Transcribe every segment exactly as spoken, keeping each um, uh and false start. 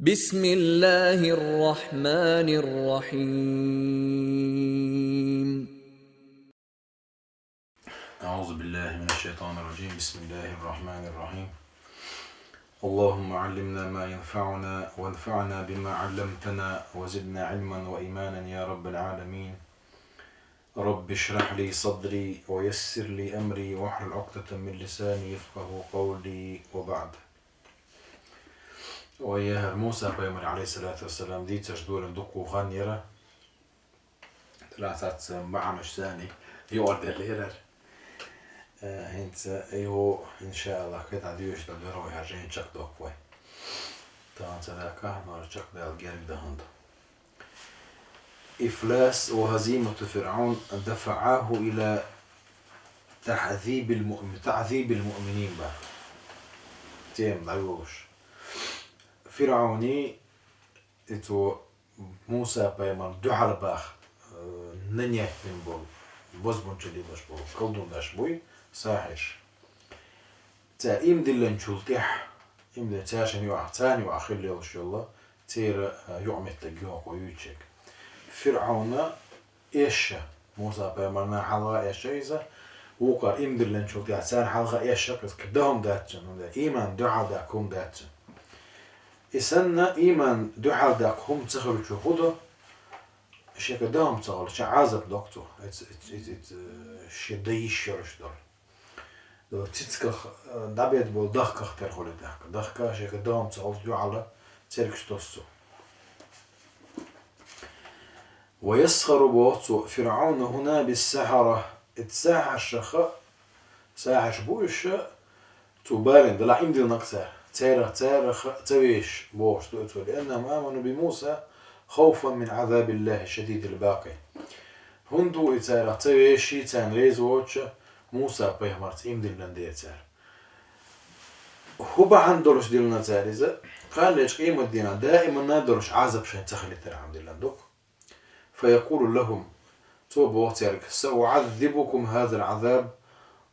بسم الله الرحمن الرحيم. أعوذ بالله من الشيطان الرجيم. بسم الله الرحمن الرحيم. اللهم علمنا ما ينفعنا وانفعنا بما علمتنا وزدنا علما وإيمانا يا رب العالمين. رب اشرح لي صدري ويسر لي أمري واحلل عقدة من لساني يفقه قولي وبعد. Вай, хӀара Муса пайхамар, алейхиссалату вассалам, дийцараш долаш дукха хан яр. Тхьовра цхьацца маӀанаш санна юкъара деллараш. Э, хӀинца айхьо, иншааллахӀ, кхы дӀадоьшуш дола деррига хӀара жайна чакхдоаккх вай. Тахан ца даьккхача, нур чакхдаьлча герга да хӀанз. إفلاس وهزيمة فرعون دفعاه إلى تعذيب المؤمن-، تعذيب المؤمنين ба. Тема дӀайолалуш. ФирӀавна, и цо Муса пайхамарна дуьхьал баха, э, нанять бина бола, бозбунчалла болаш бола колдунаш буй, сахьираш. Цар ийман диллинчул тӀехьа, ийман ди-, цар шоай юкъе, царна юкъе хилла йолаш йола, церан, а, юкъаметтиг йохо юйчиг. ФирӀавна эшаш, Муса пайхамарна хьалха эшаш иза, вокхар ийман диллинчул тӀехьа царна хьалха эшаш, кхы дӀа хӀума дац цунна, хӀунда аьлча ийман дуьхьал даккха хӀума дац цунна. И санна ийман дуьхьал даккха хӀума ца хилча хӀу ду, шеко дӀа хӀума ца хилча, Ӏазап доккху цо, эц-, эц-, эц-, эц-, шен дан йиш йолаш долу. Цицках, э, дӀабедда болу дахках тера хуьлу тӀаккха. Дахка шеко дӀа хӀума ца хилча дуьхьал цергаш тосу цо. ويسخر боху цо, فرعون هنا بالسحرة. Эц сахьаршаха, сахьарш бу уьш, цо балийна, делахь ийман диллинарг цара. Царах, царах ца вешаш бохуш ду цо. لأنهم آمنوا بموسى خوفا من عذاب الله الشديد الباقي. ХӀунда ву и царах ца вешаш, царна реза воцуш, Муса пайхамарца ийман диллина дела цара. ХӀун бахьана долуш диллина цара иза? Кхана лечу къематдийнахь даиманна долуш Ӏазап шайн ца хилийтархьама диллина ду-кх. فيقول لهم, цо боху цаьрга: سأعذبكم هذا العذاب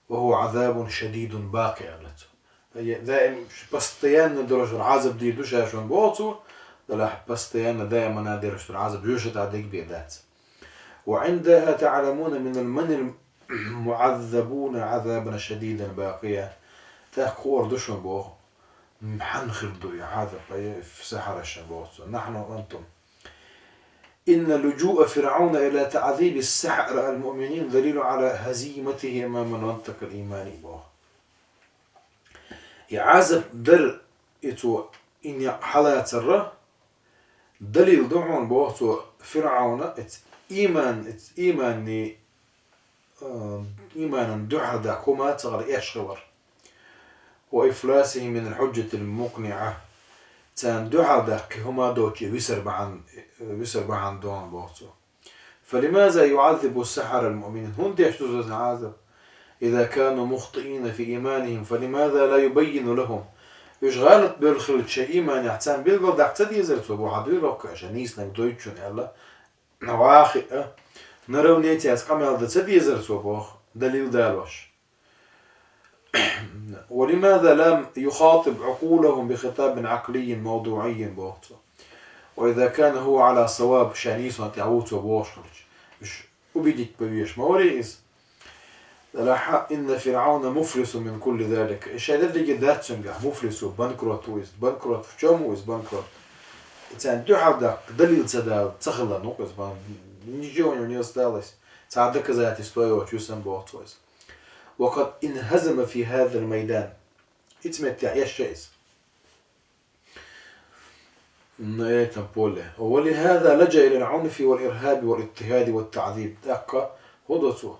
وهو عذاب شديد باقي, аьлла цо. Даим, постоянно долуш Ӏазап дийр ду ша шуна, боху цо, делахь постоянно, даиманна долуш долу Ӏазап жоьжахати тӀехь дерг бен дац. وعندها تعلمون من من المعذبون عذابا شديدا باقيا. ТӀаккха хуур ду шуна, боху, хьанна хир ду и Ӏазап, и сахьаршна, боху цо. نحن وأنتم. إن لجوء فرعون إلى تعذيب السحرة المؤمنين دليل على هزيمته أمام المنطق الإيماني, боху. И Ӏазап дар, и цо и некъ хьалацар далил ду хьуна, боху цо, ФирӀавна эц ийман, эц ийманний, э, ийманан дуьхьал даккха хӀума ца хилар эшаш хилар. وإفلاسه من الحجة المقنعة. Царна дуьхьал даккха хӀума доцуш висар бахьана, висар бахьана ду хьуна, боху цо. فلماذا يعذب السحرة المؤمنين؟ ХӀунда деш ду иза Ӏазап? إذا كانوا مخطئين في إيمانهم، فلماذا لا يبين لهم؟ Уьш гӀалат бевлла хилча шайн ийманехь, царна билггал даккха ца дезара цо, боху, хьан дуьйла хӀокху аша, нийсаниг дойтучунна аьлла, вахиъа, наравне цаьрца къамел дан ца дезара цо, боху, далил далош. ولماذا لم يخاطب عقولهم بخطاب عقلي موضوعي, боху цо. وإذا كان هو على صواب, ша нийсонна тӀехь ву цо бохуш хилча. Уьш убедить бан везаш ма варий иза. Делахь, إن فرعون مفلس من كل ذلك. Шайн дерриге дац цуьнгахь, مفلس, банкрот ву иза. Банкрот, в чём ву иза банкрот? И царна дуьхьал даккха далил ца дала, ца хиларна ву-кх иза бан-, ничего у него не осталось. Цхьа доказательство йоцуш висина, боху цо, иза. وقد انهزم في هذا الميدان. Ица меттехь эшаш иза. На этом поле. ولهذا لجأ إلى العنف والإرهاب والاضطهاد والتعذيب. ТӀаккха хӀун до цо?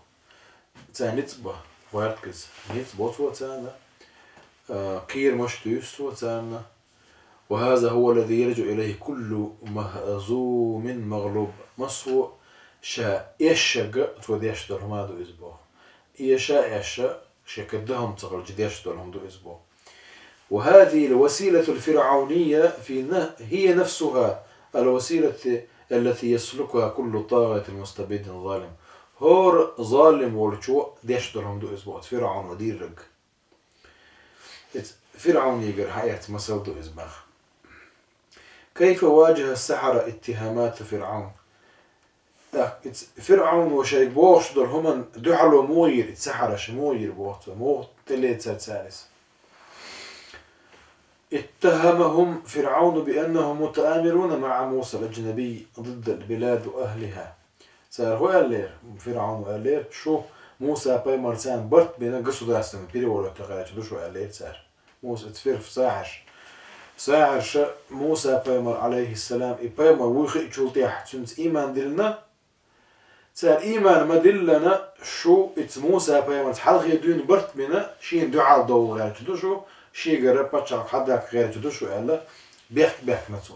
Царна ницкъ бан гӀерта иза. Ницкъ бо цо царна. А, кхерамаш туьйсу цо царна. وهذا هو الذي يلجأ إليه كل مهزوم مغلوب. Массо а ша эшшарг цо деш долу хӀума ду иза, боху. И ша эшша, шеко дӀа хӀума ца хилча деш долу хӀума ду иза, боху. وهذه الوسيلة الفرعونية في ن-، هي نفسها الوسيلة التي يسلكها كل طاغية مستبد ظالم. ХӀора залим волчо деш долу хӀума ду иза, боху, ФирӀавна дийриг. Иза ФирӀавнигара хьаэцна масал ду иза, боху. كيف واجه السحرة اتهامات فرعون؟ Так, и ц-, ФирӀавно шайга бохуш долу хӀуманна дуьхьало муха йира и сахьараш, муха йира боху цо, муха тӀелецира цара иза. اتهمهم فرعون بأنهم متآمرون مع موسى الأجنبي ضد البلاد وأهلها. Цара хӀун аьллера? ФирӀавно аьллера, шу Муса-пайхамарца барт бина государственный переворот яхьа гӀерташ ду шу аьллера цара. Муса, это фир-, сахьарш. Сахьарша Муса-пайхамар, алейхиссалам, и пайхамар вуй хиъчул тӀаьхьа цуьнца ийман диллина. Цара ийман ма-диллина, шу и ц-, Муса-пайхамарца хьалхе дуьйна барт бина, шена дуьхьал довла гӀерташ ду шу, шегара пачхьалкх хьадаккха гӀерташ ду шу аьлла, бехк баьхкина цо.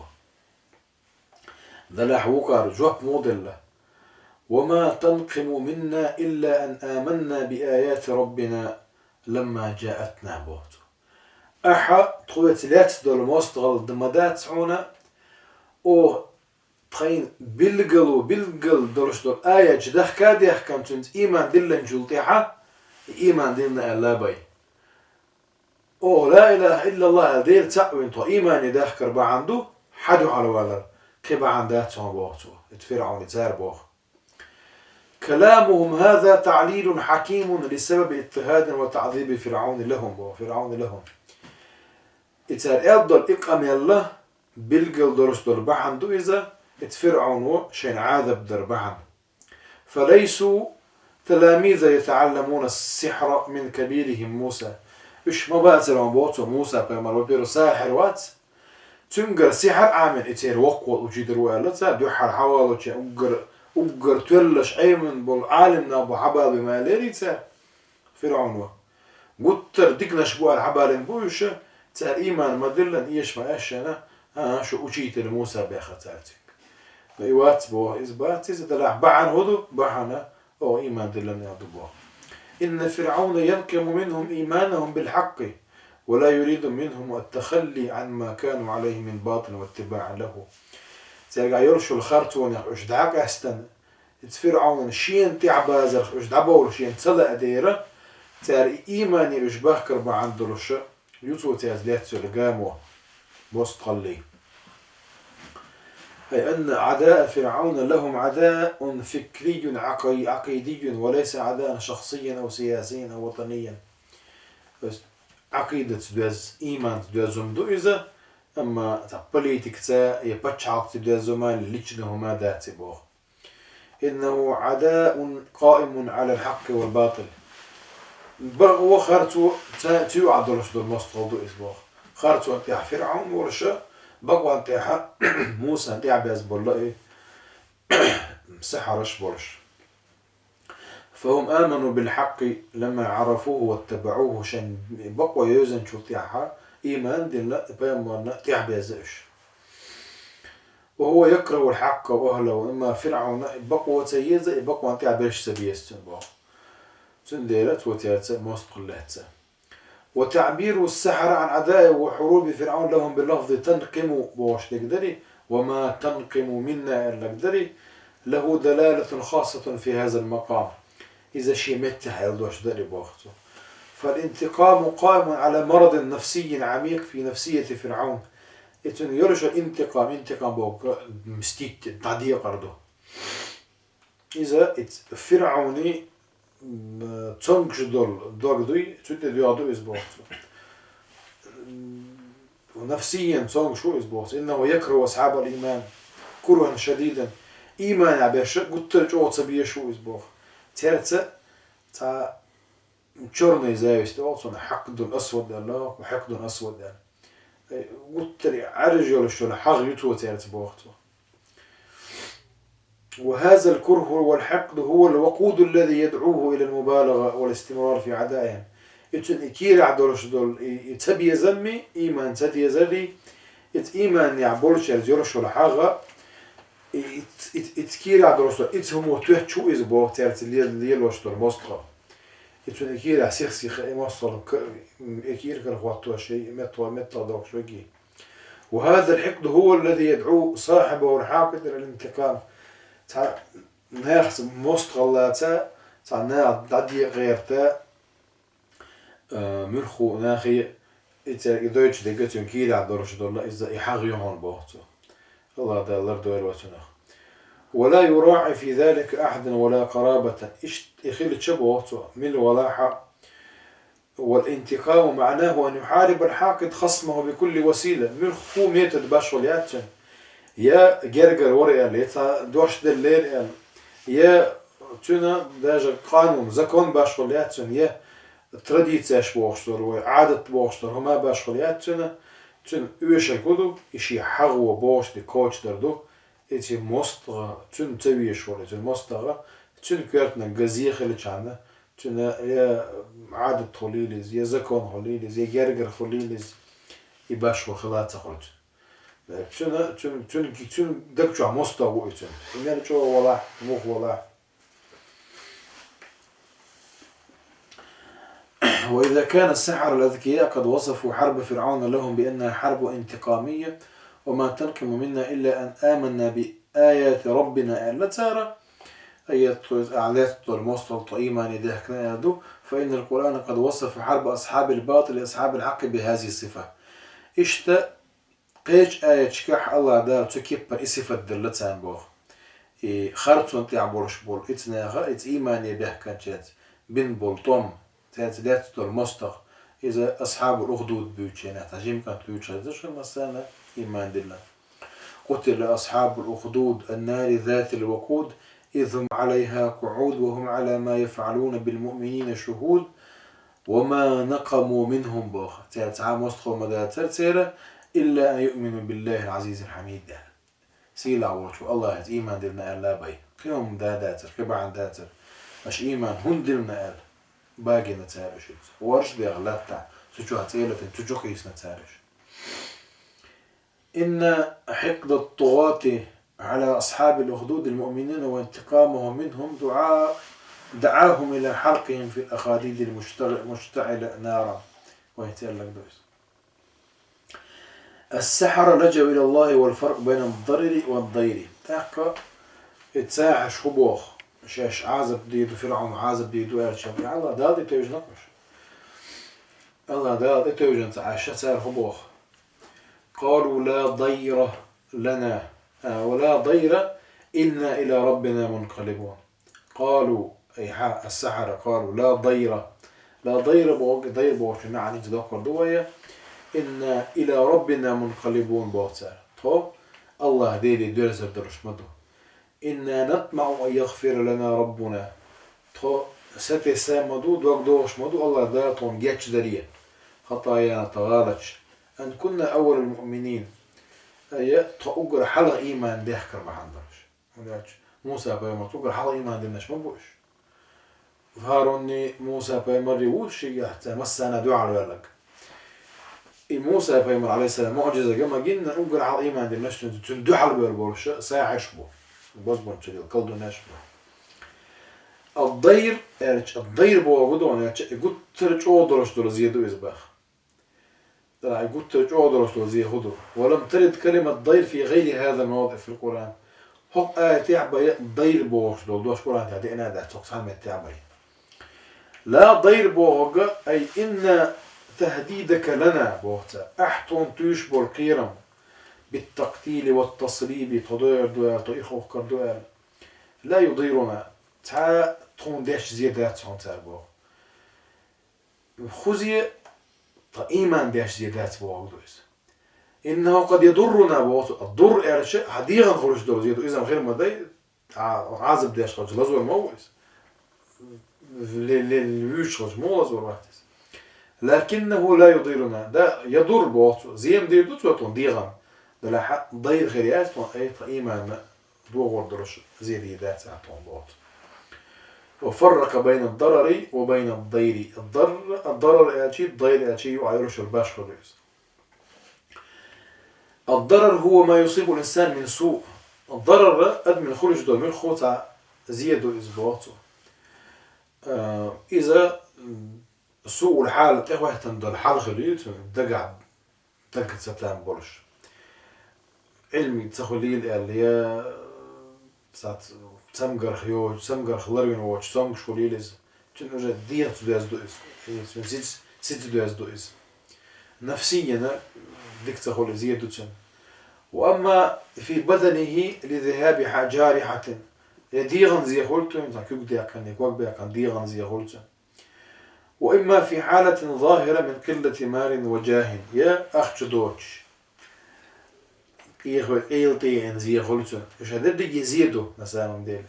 Делахь вукхара жоп муха делла: وما تنقم منا إلا أن آمنا بآيات ربنا لما جاءتنا, боху цо. Ахьа тхоьца лаьцна долу мостагӀалла ма дац хьуна, оха тхайна билгало, билггал долуш долу аяташ дахка а дехкина, цуьнца ийман диллинчул тӀаьхьа, и ийман диллина аьлла бай. Оха ла илаха иллаллах аьлла, Дела цхьаъ вина тхо иймане дахкар бахьана ду хьан дуьхьал валар, кхин бахьана дац хьуна, боху цо. Это ФирӀавне цара боху. كلامهم هذا تعليل حكيم لسبب اضطهاد وتعذيب فرعون لهم, боху, فرعون لهم. И цара аьлла долу и къамел билггал долуш долу бахьана ду иза, и ц-, ФирӀавно шайна Ӏазап дар бахьана. فليسوا تلاميذ يتعلمون السحر من كبيرهم موسى. Уьш ма бацара хьуна, боху цо, Муса-пайхамар, во-первых, сахьир вац. Цуьнгара сихьар Ӏамийна и церан воккхаволу учитель ву аьлла цара, дуьххьара хьаволучу уггар, уггар тоьллаш Ӏемина болу Ӏалимнах бу хьабалабе ма аьллера цара. ФирӀавно. Гуттар а диканаш бу аьлла хьабалийна бу уьш, цара ийман ма-диллина, эша ма-эшшина, а, шу учитель Муса баьхна цара цига. Но и вац боху, иза бац, иза делахь бахьана хӀун ду? Бахьана, оха ийман диллина аьлла ду боху. إن فرعون ينقم منهم إيمانهم بالحق ولا يريد منهم التخلي عما كانوا عليه من باطل واتباع له. Цаьргахь йолуш йолу харцонех уьш дӀа а къаьстина, и ц-, ФирӀавнан шена тӀаьхьабазарх уьш дӀабовла шена ца лаьа дера, цара и иймане уьш бахкар бахьана долуш ю цо цаьрца лаьцна йолу гамо, мостагӀаллий. أي أن عداء فرعون لهم عداء فكري عقي-، عقيدي وليس عداء شخصيا أو سياسيا أو وطنيا. То есть, Ӏакъидаца доьзна, ийманца доьзна хӀума ду иза, амма цхьа политикаца я пачхьалкхца доьзна хӀума, личный хӀума дац и боху. إنه عداء قائم على الحق والباطل. Бакъо харцо ца-, цу юкъахь долуш долу мостагӀалла ду иза боху. Харцонна тӀехь ФирӀавн волуш, бакъонна тӀехь Мусан тӀаьхьабезна болу и сахьараш болуш. فهم آمنوا بالحق لما عرفوه واتبعوه, шайн бакъо йоьзначул тӀаьхьа ийман дина, и пайхамарна тӀаьхьабеза уьш. وهو يكره الحق وأهله, амма ФирӀавна и бакъо ца еза, и бакъонна тӀаьхьаберш ца беза цуьнан боху. Цундела цо цаьрца мостагӀалла лаьцна. وتعبير السحرة عن عداء وحروب فرعون لهم بلفظ تنقم, бохуш дерг дарий, وما تنقم منا аьлларг дарий, له دلالة خاصة في هذا المقام. Иза шен меттехь аьлла дош дарий боху цо. فالانتقام قائم على مرض نفسي عميق في نفسية فرعون. И цуьнан йолуш йолу интикъам, интикъам боху мстить, дӀадекъар ду. Иза и ц-, ФирӀавни, м, цомгуш долу дог дуй, цу тӀе доьгӀна ду иза боху цо. М, нафсиян цомгуш ву иза боху цо. إنه يكره أصحاب الإيمان كرها شديدا. Ийманехь берш гуттар а чӀогӀа ца безаш ву иза боху. Цаьрца цхьа чёрная зависть оьлу цунах, хьакъдун асвад аьлла, хьакъдун асвад аьлла. Гуттар а Ӏаьржа йолуш йолу хьагӀ ю цо цаьрца боху цо. وهذا الكره والحقد هو الوقود الذي يدعوه إلى المبالغة والاستمرار في عدائهم. И цуьнан и кийрахь долуш долу и, и цабезамми, ийман ца дезарий, иза ийманехь болчаьрца йолуш йолу хьагӀ, и, и, и, и кийрахь долуш долу, и ц-, хӀумо тоьттуш ву иза боху цаьрца ле-, лелош долу мостагӀалла. И цуьнан и кийрахь сих-сиха и мостагӀалла к-, и кийра карахӀоттош, и метта-, меттах дохуш вегий. وهذا الحقد هو الذي يدعو صاحبه الحاقد إلى الانتقام. Цхьа нахаца мостагӀаллаца, цхьа наха дӀадекъа гӀерта, а, муьлхха нахе, и цаьрга и дойтуш дерг цуьнан кийрахь долуш долу иза и хьагӀ ю хьуна боху цо. Аллах Дала лардойла вай цунах. ولا يراعي في ذلك أحدا ولا قرابة. Иштта и хилча боху цо, мила валахь а. والانتقام معناه أن يحارب الحاقد خصمه بكل وسيلة. Муьлхха метод башхалла яц цуьнан. Я гергара вара аьлла, я цхьа дош деллера аьлла, я цуьнан даже къанун, закон башхалла яц цуьнан, я традицеш бохуш дара вай, Ӏадат бохуш дара хӀума башхалла яц цуьнан. Цуьнан оьшург хӀун ду, и шен хьагӀо бохуш де кочдар ду. И цуьнан мостагӀа, цуьнан ца везаш вара, цуьнан мостагӀа, цуьнан коьртаниг газе хилчахьана, цуьнан я Ӏадат хуьлийла иза, я закон хуьлийла иза, я гергара хуьлийла иза, и башхо хила ца хуьлу цуьнан. Цуьнан, цуьнан, цуьнан, цуьнан даг чохь мостагӀа ву и цуьнан. И мел чӀогӀа валахь, муха валахь. وإذا كان السحرة الأذكياء قد وصفوا حرب فرعون لهم بأنها حرب انتقامية، وما تنقم منا إلا أن آمنا بآيات ربنا, аьлла цара, аят, то есть, а, лаьцна долу мостагӀа тхо иймане дехкина аьлла ду, فإن القرآن قد وصف حرب أصحاب الباطل لأصحاب الحق بهذه الصفة. Иштта, кхечу аяташкахь Аллах Дала цу кеппара и сифат делла царна боху. И харцонна тӀехь болуш болу и цаьрца, и иймане бехканчаьрца бина болу тӀом, цаьрца лаьцна долу мостагӀа, иза асхьабул ухдуд буьйцу шайна, цхьа жима кӀант буьйцуш хезна шуна массарна, ийман диллина. قتل أصحاب الأخدود النار ذات الوقود إذ هم عليها قعود وهم على ما يفعلون بالمؤمنين شهود وما نقموا منهم, боху. Цаьрца цхьа а мостагӀа ма дацара церан, إلا أن يؤمنوا بالله العزيز الحميد, аьлла. Сийлахь волчу Аллахьаца ийман диллина аьлла бен. Кхин хӀума да дацара, кхин бахьана дацара. Аша ийман хӀунда диллина аьлла, багийна цара уьш иза. Ворш а дехна латтахь, цу чохь цӀе а латийна, цу чу кхийсина цара уьш. إن حقد الطغاة على أصحاب الأخدود المؤمنين وانتقامهم منهم دعا-، دعاهم إلى حرقهم في الأخاديد المشتعلة نارا. Вай цӀе а латийна. السحرة لجأوا إلى الله والفرق بين الضرر والضير. ТӀаккха и сахьарш хӀун боху? Шаьш Ӏазап дийр ду, ФирӀавн Ӏазап дийр ду аьлча, Аллах Дала тӀе тевжина кхуьш. Аллах Дала тӀе тевжина ца Ӏаш, цара хӀун боху? قالوا لا ضير لنا، а, ولا ضير إنا إلى ربنا منقلبون. قالوا, أي ها السحرة قالوا لا ضير. لا ضير боху, дайр бохучун маьӀна хӀинца доккхур ду вай. إنا إلى ربنا منقلبون боху цара. Тхо Аллах Деле доьрзур долуш ма ду. إنا نطمع أن يغفر لنا ربنا. Тхо сатесна ма ду, дог дохуш ма ду Аллах Дала тхуна гечдаре, خطايانا, тхан гӀалаташ. أن كنا أول المؤمنين. Ай, тхо уггар хьалха ийман дехкар бахьана долуш. ХӀунда аьлча Муса пайхамарца уггар хьалха ийман динарш ма бу уьш. ХӀарунний, Муса пайхамаррий ву шигахь цара массарна дуьхьал ваьлларг. И Муса пайхамар, Ӏалайхиссалам, муӀжиза ма гинна, уггар хьалха ийман динарш цуьнца, цуьнан дуьхьал бевр болуш сахьарш бу. Бозбунчалла, колдунаш бу. Ад-дайр аьлча, ад-дайр боху ду аьлча, и гуттар а чӀогӀа долуш долу зе ду иза боху. Дала, и гуттар а чӀогӀа долуш долу зе хӀун ду? ولم ترد كلمة ضير في غير هذا الموضع في القرآن. ХӀокху аятехь бен дайр бохуш долу дош Къуръан тӀехь деана а дац, хӀокху цхьана меттехь бен. لا ضير бохург, أي إن تهديدك لنا боху цара. Ахь тхуна туьйсуш болу кхерам, بالتقتيل والتصليب, тхо дойур ду аьлла, тхо ирхъухкур ду аьлла. لا يضيرنا, цхьа тхуна деш зе дац хьуна цара боху. ХӀун зе, тхан ийман деш зе дац бохург ду иза. إنه قد يضرنا боху, ад-дурр аьлча, хьан дегӀан хуьлуш долу зе ду, иза-м хир ма дай, а, Ӏазап деш хилча лазор ма ву иза. Ле-, ле-, вуьйцуш хилча муха лазор вац иза. لكنه لا يضيرنا. Да, ядурр боху цо, зе-м дийр ду цо тхуна дегӀан. Делахь а дайр хир яц тхуна, ай, тхан ийманна догӀур долуш зе дийр дац ахь тхуна боху цо. وفرق بين الضرر وبين الضير. Ад-дарр, ад-дарар аьлчий, дайр аьлчий юкъахь йолуш йолу башхо ду иза. الضرر هو ما يصيب الإنسان من سوء. Ад-дарар адамна хуьлуш долу муьлхха цхьа зе ду иза боху цо. Э, иза, м, суъул хьал, тӀехӀоьттина долу хьал хуьлийла цуьнан, дагахь даг ца там болуш. Ӏилма ца хуьлийла аьлла, я цхьацца цамгарх йоцуш, цамгарх ларвина воцуш цомгуш хуьлийла иза. Цуьнан уже дегӀаца доьзна ду иза. Цуьнан сица, сица доьзна ду иза. Нафсиян дика ца хуьлу зе ду цуьнан. وأما في بدنه لذهاب جارحة, я дегӀан зе хуьлу цуьнан, цхьа куьг даьккхина, я ког баьккхина дегӀан зе хуьлу цуьнан. وإما في حالة ظاهرة من قلة مال وجاه, я ахча доцуш, къехо-, къайла тӀееана зе хуьлу цуьнан. Уьш дерриге зе ду, на самом деле.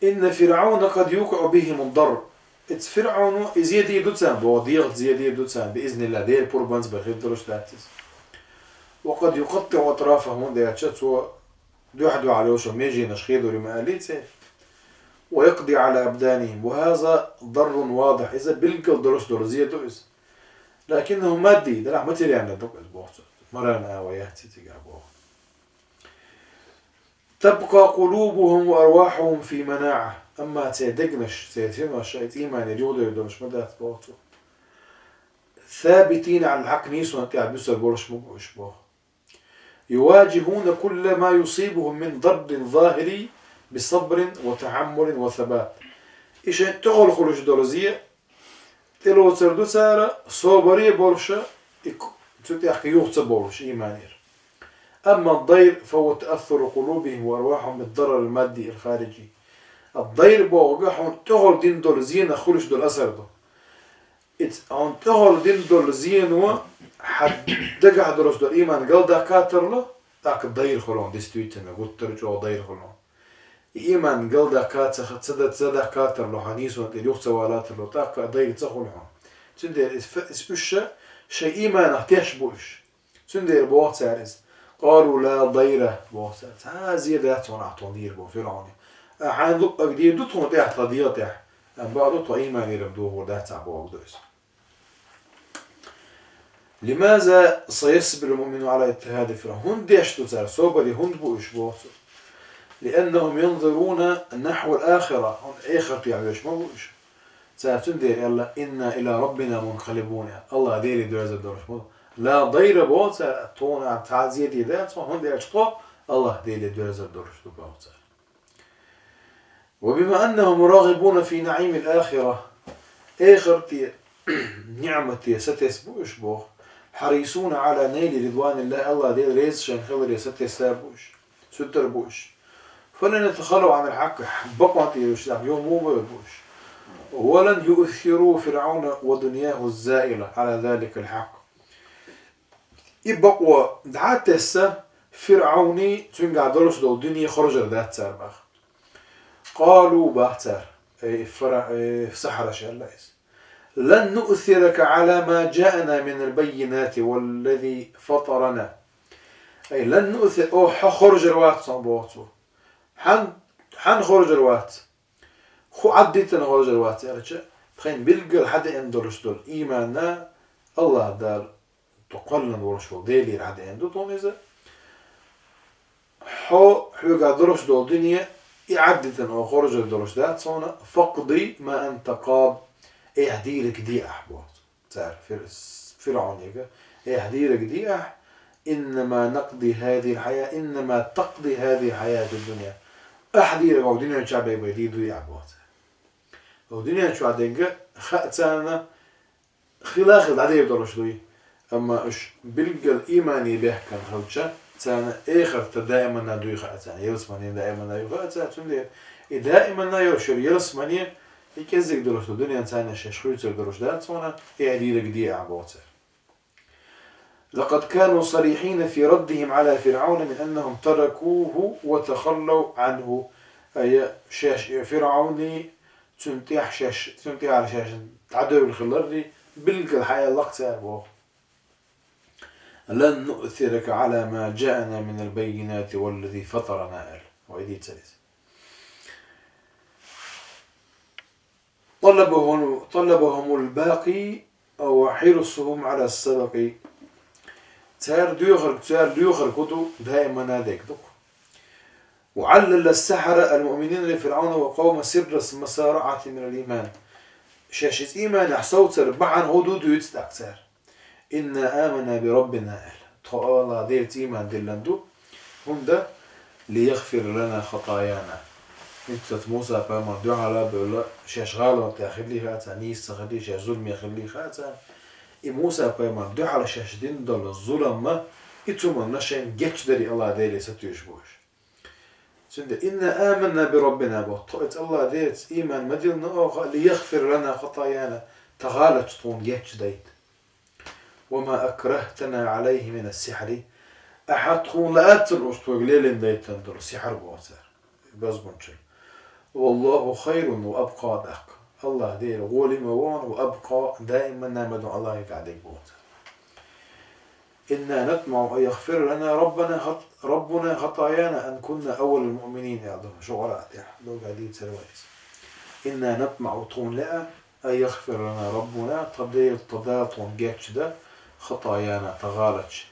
إن فرعون قد يوقع بهم الضر. Иза ФирӀавно, и зе дийр ду царна, боху, дегӀаца зе дийр ду царна, بإذن الله, Делан пурбанца бен хир долуш дац иза. وقد يقطع أطرافهم, хӀунда аьлча цо дуьхь-дуьхьал йолчу меженаш хедор ма аьллий церан. ويقضي على أبدانهم, وهذا ضر واضح, иза билггал долуш долу зе ду иза. لكنه مادي, делахь материальный ду иза, боху цо. Морально а вай яц иза цигахь, боху. تبقى قلوبهم وأرواحهم في مناعة. Амма церан дегнаш, церан синош иза ийманера юхадевр долуш ма дац, боху цо. ثابتين على الحق, нийсонан тӀехь буьсур болуш ма бу уьш, боху. يواجهون كل ما يصيبهم من ضرر ظاهري بصبر وتحمل وثبات. И шайн тӀехула хуьлуш долу зе тӀелоцур ду цара, собаре а болуша, и к-, цу тӀехь юха ца бовлуш ийманера. أما الضير فهو تأثر قلوبهم وأرواحهم بالضرر المادي الخارجي. Ад-дайр бохург хьуна тӀехула дина долу зенах хуьлуш долу асар ду. Иза хьуна тӀехула дина долу зено хьан дагахь долуш долу ийман галдаккха тарло, тӀаккха дайр хуьлу хьуна, действительно, гуттар а чӀогӀа дайр хуьлу хьуна. И ийман галдаккха ца ха-, ца да-, ца даккха тарло, хьан нийсонан тӀера юха ца вала тарло, тӀаккха а дайр ца хуьлу хьуна. Цундела иза ф-, иза уьш шайн ийманах теш бу уьш. Цундела боху цара иза: «Къалу ла дайра», боху цара. Цхьа а зе дац хьуна ахь тхуна дийр боху ФирӀавне. Ахьа хьайна луъург дийр ду тхуна тӀехь, тхан дегӀан тӀехь. Амма бакъду тхо ийманера-м дохур дац ахь бохург ду иза. لماذا سيصبر المؤمن على اضطهاد فرعون؟ ХӀунда деш ду цара, собаре хӀунда бу уьш, боху цо? لأنهم ينظرون نحو الآخرة. ХӀунда эхарте веш ма бу уьш. Цара цундела аьлла: «Инна иля раббина мункъалибун», аьлла. АллахӀ Деле доьрзур долуш ма бу. Ла дайра боху цара, тхуна цхьа а зе дийр дац, хӀунда аьлча тхо АллахӀ Деле доьрзур долуш ду боху цара. وبما أنهم راغبون في نعيم الآخرة, эхарте ниӀмате сатесна бу уьш боху. حريصون على نيل رضوان الله, АллахӀ Делан реза шайна хиларе сатесна бу уьш, сутара бу уьш. فلن يتخلوا عن الحق, бакъонан тӀера уьш юха муха бевр бу уьш. ولن يؤثروا فرعون ودنياه الزائلة على ذلك الحق. И бакъо дӀа а тесна, ФирӀавни цуьнгахь долуш долу дуьне хоржур дац цара боху. Къалу, боху цара, эй, фара-, эй, сахьараш аьлла иза: «Лан нуъсирака Ӏала ма джаъана минал баййинати валлази фатарана». Эй, лан нуъсир-, о, хьо хоржур вац хьо, боху цо. Хьан, хьан хоржур вац? ХӀун Ӏаддитина хоржур вац аьлча, тхайна билггал хьадеана долуш долу ийманна АллахӀ Дала, тхо кхоьллина волуш волу Делера хьадеана ду тхуна иза. Хьо, хьоьгахь долуш долу дуьне, и Ӏаддитина хьо хоржур долуш дац хьуна, факъди ма анта къад, эхь дийриг де ахь, боху цара Фир-, ФирӀавнега, эхь дийриг де ахь, иннама накъди хӀазихил хьая-, иннама такъди хӀазихил хьаятад дунья. Ахь дийриг хӀокху дуьнен чохь бен бен дийр ду ахь, боху цара. ХӀокху дуьнен чохь дерг хаьа царна, хила а хила дӀадер долуш дуй. Амма уьш билггал иймане бехкана хилча, царна эхарт даиманна дуй хаьа царна, ялсамани даиманна юй хаьа царна, цундела и даиманна йолуш йолу ялсамани, и кӀеззиг долуш ду дуьнен царна шаьш хуьйцур долуш дац хьуна, и дийриг де ахь, боху цара. لقد كانوا صريحين في ردهم على فرعون من أنهم تركوه وتخلوا عنه. Ай, шаьш и ФирӀавни, цуьнан тӀехь шаьш, цуьнан тӀехьара шаьш дӀадевлла хиларий, билггал хьааьлла-кх цара, боху: «Лан нуъсирака Ӏала ма джаъана минал баййинати валлази фатарана», аьлла. Вай дийцар иза. طلبهم، طلبهم الباقي وحرصهم على السبق. Цара доьхург, цара лоьхург хӀун ду, даиманна дерг ду-кх. وعلل السحرة المؤمنين لفرعون وقومه سر المسارعة من الإيمان. Шаьш иза ийманехь совцар бахьана хӀун ду дуьйцу тӀаккха цара. «Инна аманна би раббина», аьлла. Тхо АллахӀ Делаца ийман диллина ду. ХӀунда? «Лиягфира лана хатаяна». ХӀинца Муса пайхамар дуьхьал а бевлла, шаьш гӀаланах хиллий хаьа царна, нийса ца хиллий, шаьш зуламе хиллий хаьа царна. И Муса пайхамар дуьхьал шаьш дина долу зулам ма И цу мана шайна гечдари Аллах Деле сатуьйсуш бу уж. Цундела: «إنا آمنا بربنا», боху, тхо иза Аллах Делаца ийман ма диллина оха, «ليغفر لنا خطايانا», тхан гӀалаташ тхуна гечдайта. «وما أكرهتنا عليه من السحر», ахьа тхуна лаьцна уж тхоьга лелийна дайтина долу сихьр боху цара, базбунчалла. «والله خير وأبقى», тӀаккха. Аллах Дела гӀоли ма ву хьуна, «وأبقى», даиманна ма ду Аллах тӀехь дерг боху цара. «إنا نطمع أن يغفر لنا ربنا خط-، ربنا خطايانا أن كنا أول المؤمنين», аьлла ду, шугӀара тӀехь, догӀа дийцар вай иза. «إنا نطمع», тхуна лаьа, «أن يغفر لنا ربنا», тхан Дела, тхан Дала тхуна гечдан, «خطايانا», тхан гӀалаташ.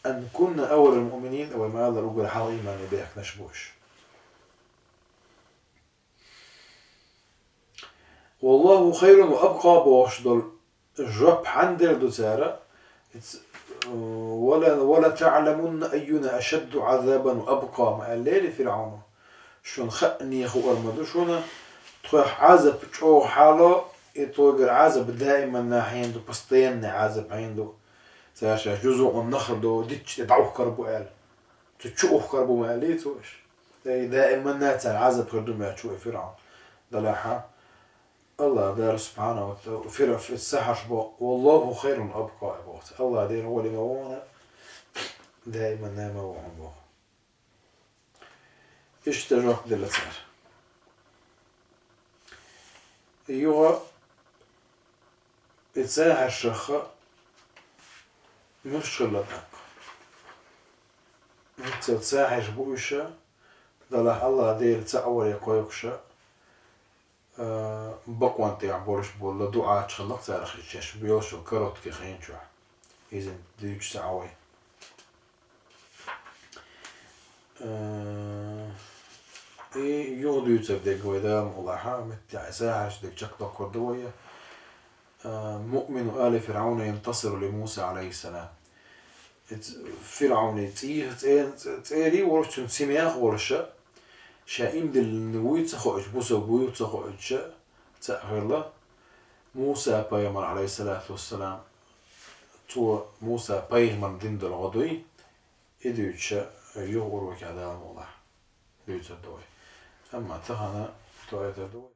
«أن كنا أول المؤمنين», вай ма-аллара уггар хьалха иймане баьхкинарш бу уж. «والله خير وأبقى» бохуш долу жоп хьанна делла ду цара? Иц-, «ولا، ولتعلمن أينا أشد عذابا وأبقى» ма аьллера ФирӀавно. Шуна хаанехуар ма ду шуна, тхох Ӏазап чӀогӀа хьало, и тхогара Ӏазап даиманна хьийна ду, постоянный Ӏазап хьийна ду. Цара шаьш юзукъан нахар до, дичча тӀе дӀаухкар бу аьлла. Цу чу ухкар бу ма аьллий цо уьш. Дай даиманна цара Ӏазап хир ду ма аьлла цо и ФирӀавн. Делахь Аллах Дала субхьанаху ва тааля, фира-, фи-, сахьарш бо, «والله خير وأبقى» боху. Аллах Дела гӀоли ма ву хьуна, даиманна ма ву хьуна боху. Иштта жоп делла цара. Юха и сахьаршах муьлш хилла тӀаккха? Муьлш сахьарш бу уьш, делахь Аллах Дела ца а варе кхойкхуша, а, бакъонан тӀехь болуш болу дуӀачу хиллакх царах шаьш йолуш йолу короткий хенчохь. Иза дуьйцуш ца Ӏа вай. А, и юха дуьйцур дерг вай Дала мукъалахь, меттехь и сахьарш дерг чекхдоккхур ду вай. А, «مؤمن آل فرعون ينتصر لموسى عليه السلام». Иза ФирӀавни цӀий-, цӀе-, цӀе-, цӀерий волуш, цуьнан симех волуша, ша ийман диллина вуй ца хоуьйтуш, бусалба вуй ца хоуьйтуша, цхьаъ хилла, Муса пайхамар, Ӏалайхиссалату вассалам, цо Муса пайхамарна дина долу гӀо дуй, и дуьйцуша, юха урокехь Дала мукъалахь дуьйцур ду вай. Амма тахана тоьар ду вай.